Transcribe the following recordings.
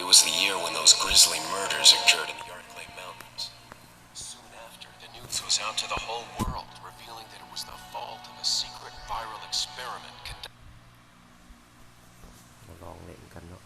was the year when those grisly murders occurred in the Arklay Mountains. Soon after, the news was out to the whole world, revealing that it was the fault of a secret viral experiment conducted. ມາລອງເຫຼັ້ນກັນເນາະ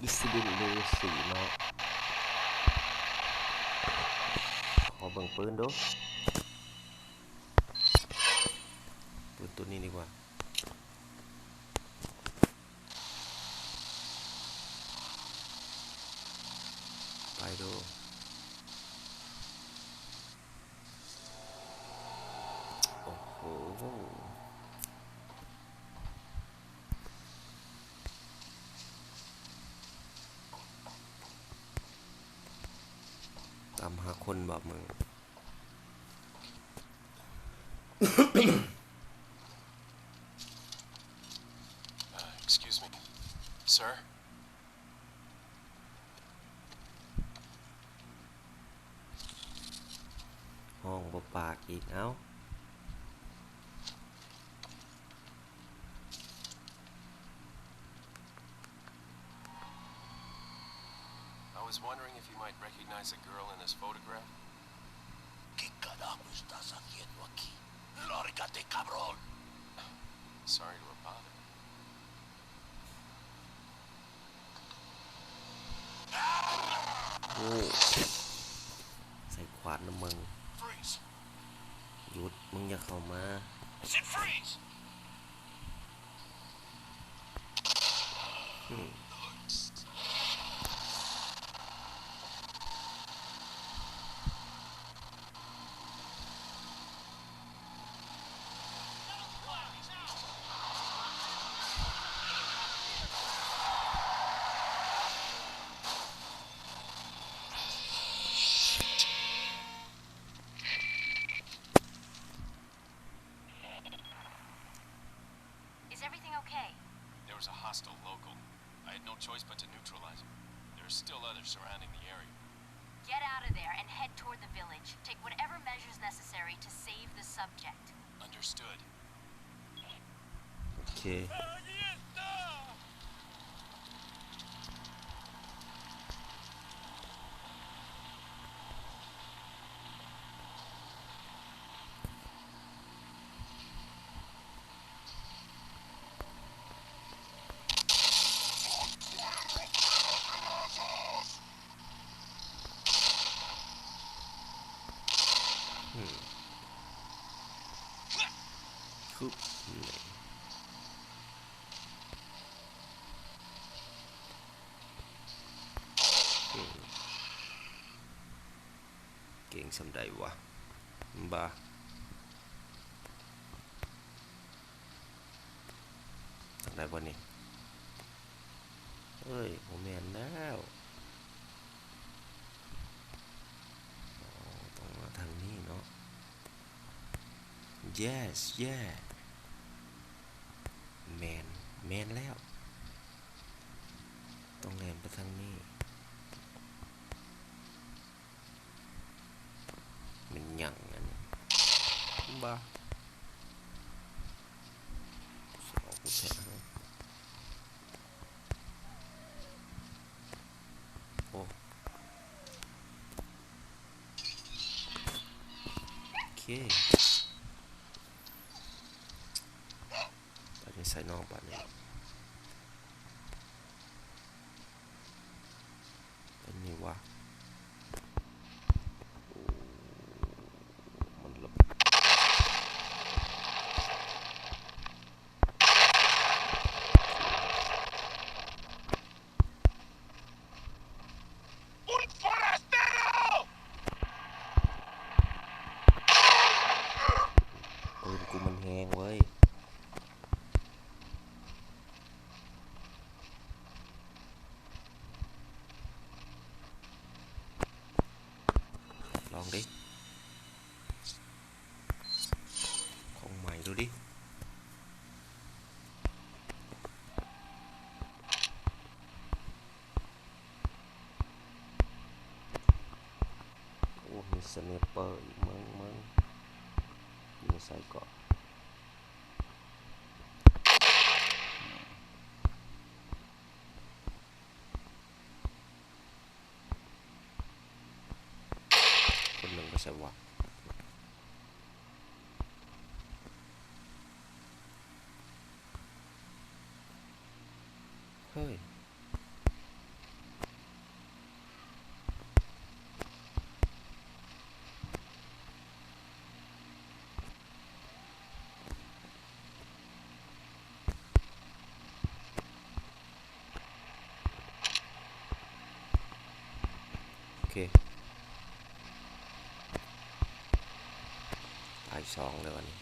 Resident Evil ສີ່ເນາະ. ຂໍເບິ່ງປືນດູ ປືນໂຕນີ້ດີກວ່າ. ໄປດູ. ໂອ້ໂຫ ຕາມຫາຄົນບໍມຶງ? Excuse me, sir. ຮ້ອງບໍ່ປາກອີກ ເອົ້າ. I was wondering if you might recognize the girl in this photograph. ¿Qué carajo estás haciendo aquí? Lárgate, cabrón. Sorry to have bothered. ໂອ້ ໃສ່ຂວານນຳເບິ່ງ. Freeze. ຢຸດ ມຶງຢ່າເຂົ້າມາ. I said freeze. ອືມ. Is everything okay? There was a hostile local. I had no choice but to neutralize him. There are still others surrounding the area. Get out of there and head toward the village. Take whatever measures necessary to save the subject. Understood. ໂອເຄ.ເກັ່ງສ່ຳໃດວະ ບາ. ທາງໃດບໍ່ນີ້? ເອີຍ ບໍ່ແມ່ນແລ້ວ. ອໍ ຕ້ອງມາທາງນີ້ເນາະ. Yes, yeah. ແມ່ນ, ແມ່ນແລ້ວ. ຕ້ອງແລ່ນໄປທາງນີ້. ແມ່ນຫຍັງອັນນີ້? ບ້າ ສອກກູແທ້. ໂອ້ ໂອເຄ ໄປໃສເນາະບາດນີ້? ອັນນີ້ວະ ໂອ້ ມັນລະ Un forastero! ປືນກູມັນແຮງເວີຍ. ລອງເດ້ ຂອງໃໝ່ດູດິ. ໂອ້ ມີສະໄນເປີອີກ. ເບິ່ງ ເບິ່ງ ຢູ່ໃສເກາະ? ວະ ເຮີ້ຍ. ໂອເຄ ຕາຍສອງເລີຍບັດນີ້.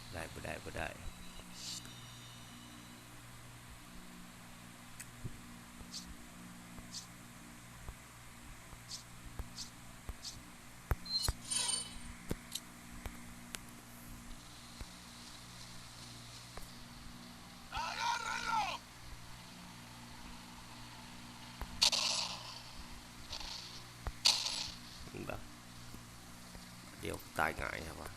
ບໍ່ໄດ້ ບໍ່ໄດ້ ບໍ່ໄດ້. ເຫັນບໍ່? ດຽວຕາຍງ່າຍແທ້ວະ.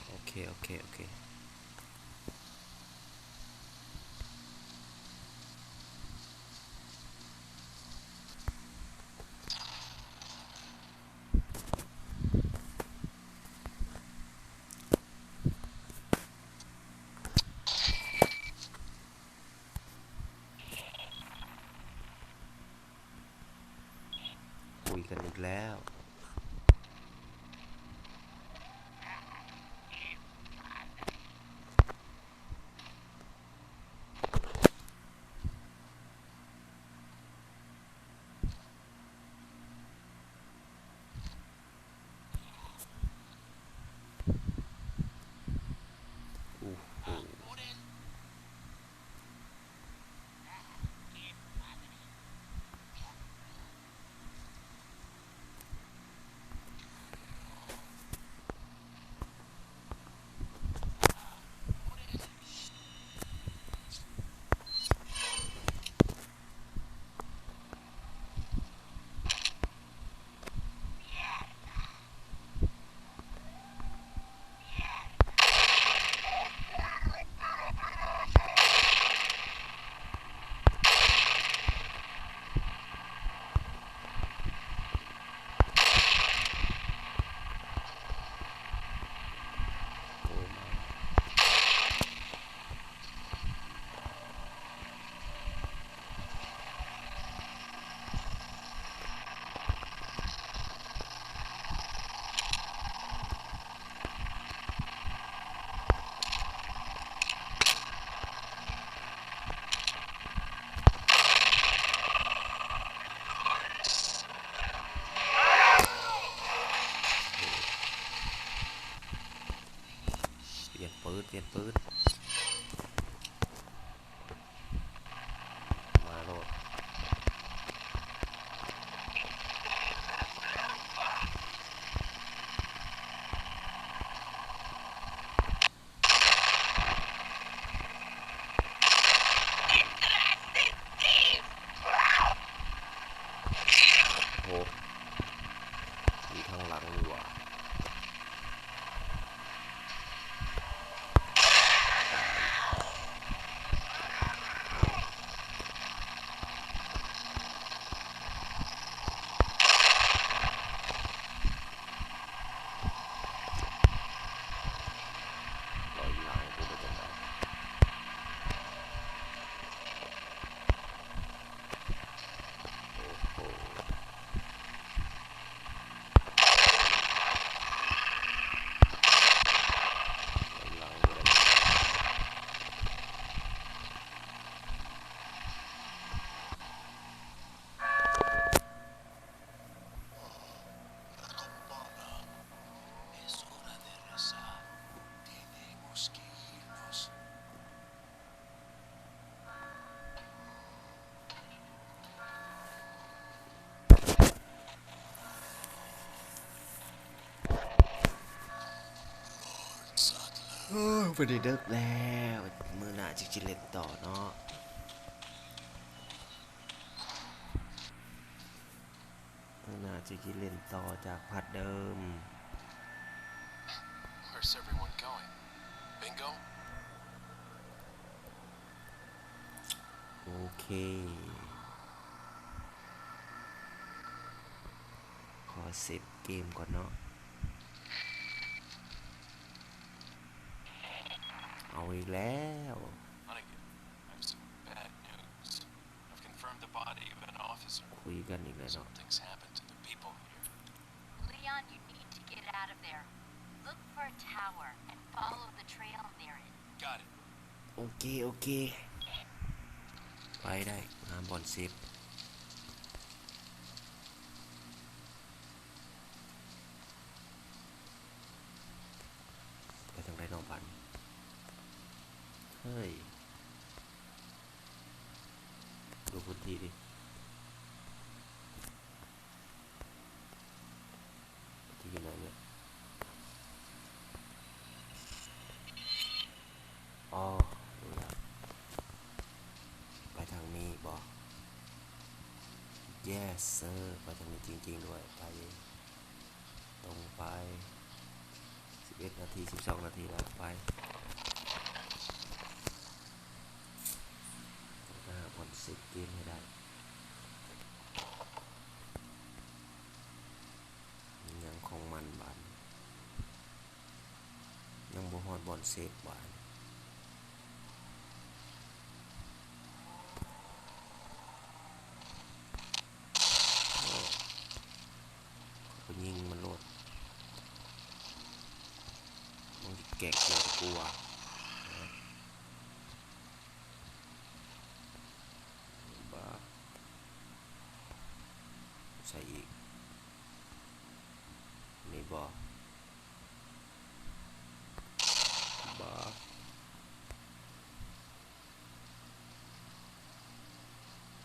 ໂອເຄ ໂອເຄ ໂອເຄ. ຄຸຍກັນອີກແລ້ວ. ໂອ້ໂຫ. ປ່ຽນປືນ ປ່ຽນປືນ ມາໂລດ. ໂອ້ ຢູ່ທາງຫຼັງນີ້ຫວ່າ. ມື້ນີ້ເດິກແລ້ວ ມື້ໜ້າຈຶ່ງຊິຫຼິ້ນຕໍ່ເນາະ ມື້ໜ້າຈຶ່ງຊິຫຼິ້ນຕໍ່ຈາກພາດເດີມ. Where's everyone going? Bingo? ໂອເຄ ຂໍເຊບເກມກ່ອນເນາະ. ເອົາອີກແລ້ວ Hunnigan, I have some bad news. I've confirmed the body of an officer. ຄຸຍກັນອີກແລ້ວເນາະ. Something's happened to the people here. Leon, you need to get out of there. Look for a tower and follow the trail near it. Got it. ໂອເຄ ໂອເຄ ໄປໄດ້ ຫາບ່ອນເຊບ. ໄປທາງໃດເນາະບາດນີ້? ເຮີ້ຍ ດູພື້ນທີ່ດິ. ທີ່ຢູ່ໃນນີ້ ອໍ ຮູ້ແລ້ວ ໄປທາງນີ້ບໍ? Yes sir ໄປທາງນີ້ຈິງໆດ້ວຍ. ໄປ ຕົງໄປ ສິບເອັດນາທີ ສິບສອງນາທີແລ້ວ. ໄປ ຕ້ອງໄປຫາບ່ອນເຊບເກມໃຫ້ໄດ້. ອີຫຍັງຂອງມັນບາດນີ້? ຍັງບໍ່ຮອດບ່ອນເຊບບາດນີ້. ໂອ້ ໄປຍິງມັນໂລດ. ມັນຊິແກກເກີນກວ່າ. ບາ ໃສ່ອີກ ນີ້ບໍ? ບາ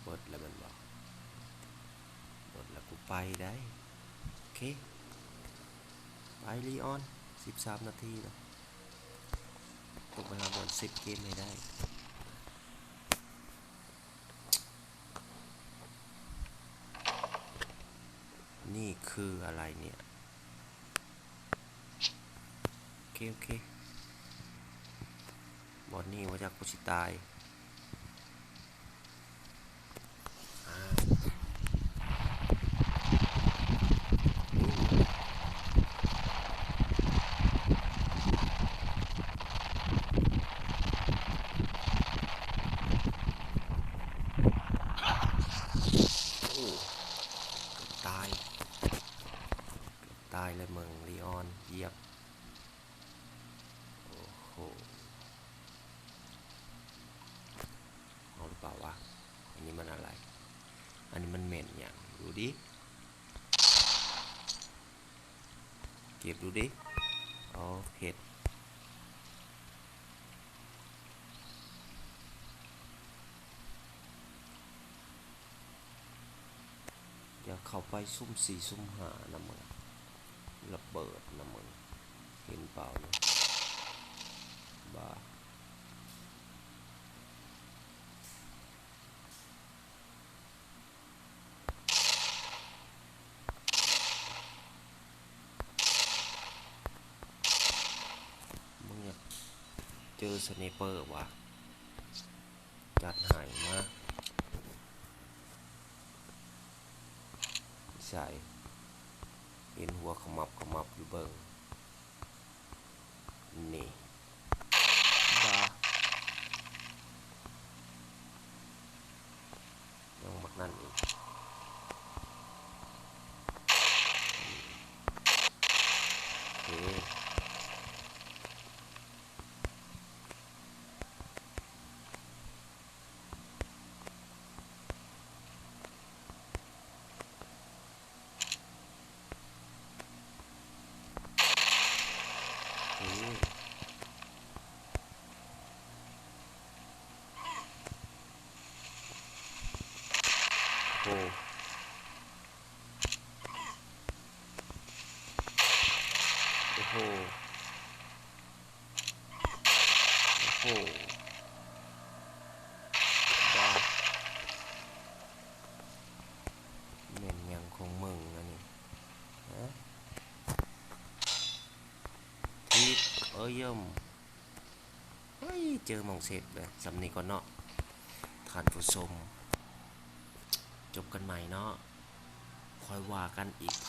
ເບິດແລ້ວແມ່ນບໍ່? ເບິດແລ້ວ ກູໄປໄດ້. ໂອເຄ ໄປລີອອນ ສິບສາມນາທີແລ້ວ. ຕ້ອງໄປຫາບ່ອນເຊບເກມໃຫ້ໄດ້. ນີ້ຄືອະໄລເນຍ? ໂອເຄ ໂອເຄ ບ່ອນນີ້ວ່າຈັກກູຊິຕາຍ. ອ້າວ ໂອ້ ເກືອບຕາຍ ຕາຍແລ້ວເບິ່ງ ລີອອນ ຢຽບ. ໂອ້ໂຫ ເອົາຫຼືເປົ່າວະ? ອັນນີ້ມັນອະໄລ? ອັນນີ້ມັນແມ່ນຫຍັງ? ດູດິ ເກັບດູດິ. ເອົາເຮັດ ຢ່າເຂົ້າໄປຊຸ່ມສີ່ຊຸ່ມຫ້ານຳເອີຍ ລະເບີດນຳເອີຍ ເຫັນເປົ່າຢູ່ ບາ ມຶງຢາກເຈີສະໄນເປີຫວາ? ຈັດໃຫ້ມາ. ໃສ? ເຫັນຫົວຂະໝັບຂະໝັບຢູ່ເບິ່ງ ນີ້ ບາ ຍັງບັກນັ້ນອີກ ໂອເຄ. ໂອ້ ໂອ້ໂຫ. ເອີຍ ເອີຍ ເຈີໝ່ອງເຊັກເລີຍ. ສ່ຳນີ້ກ່ອນເນາະທ່ານຜູ້ຊົມ, ຈົບກັນໃໝ່ເນາະ, ຄ່ອຍວ່າກັນອີກພ